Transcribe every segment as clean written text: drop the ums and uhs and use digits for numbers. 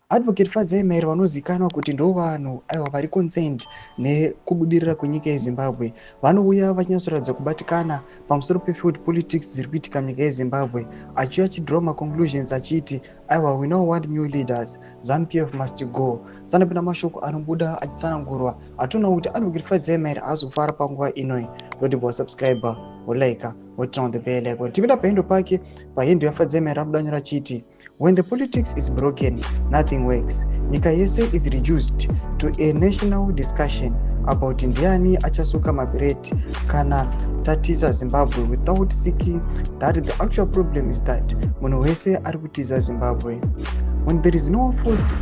Advocate Fadzai Mahere vanozikanwa kuti ndo vanhu, aiwa, vari concerned nekubudirira kwenyika yeZimbabwe. Vanouya vachinyatsoratidza kubatikana pamusoro pefailed politics dziri kuitika munyika yeZimbabwe, achiuya achidraw maconclusions achiti, aiwa, we now want new leaders, ZANU PF must go. Sanapinda mashoko anobuda achitsanangurwa, atoona kuti Advocate Fadzai Mahere haazofara panguva inoi. Ndoti wasubscribe, wolike, woturn on the bell icon. Tipinda pahandle pake, pahandle yaFadzai Mahere, anobuda nyora achiti, "When the politics is broken, nothing works. Nyika yese is reduced to a national discussion about ndiani achasuka mapureti kana tatiza Zimbabwe, without seeking that the actual problem is that munhu wese ari kutiza Zimbabwe. When there is no forced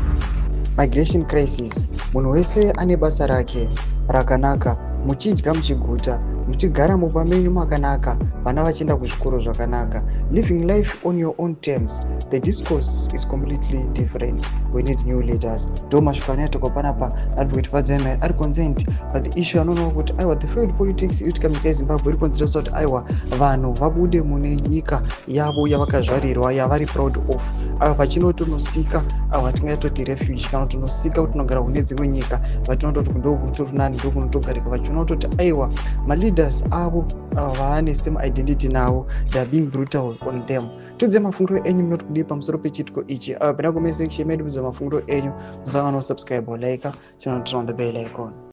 migration crisis, munhu wese ane basa rake rakanaka, muchidya muchiguta, muchigara mumba menyu makanaka, vana vachienda kuzvikoro zvakanaka, living life on your own terms, the discourse is completely different. We need new leaders." Ndo mashoko anoyatokwa panapa. Advocate Fadzai Mahere ari concerned, but the issue anoonawo kuti, aiwa, the failed politics iri kuitika munyika yeZimbabwe iri konzeresa kuti, aiwa, vanhu vabude mune nyika yavo yavakazvarirwa, yavari proud of, aiwa, vachinotonosika, aiwa, tingatoti refuge kana kutonosika kuti tinogara kune dzimwe nyika vatinototi ndokutori nani, ndokunotogarika, vachiona kutoti, aiwa, maleaders avo vaane same identity navo, they are being brutal on them. Tiudze mafungiro enyu, munoti kudii pamusoro pechiitiko ichi? Pinda comment section medu, udze mafungiro enyu. Musangano, subscribe, like, channel, turn on the bell icon.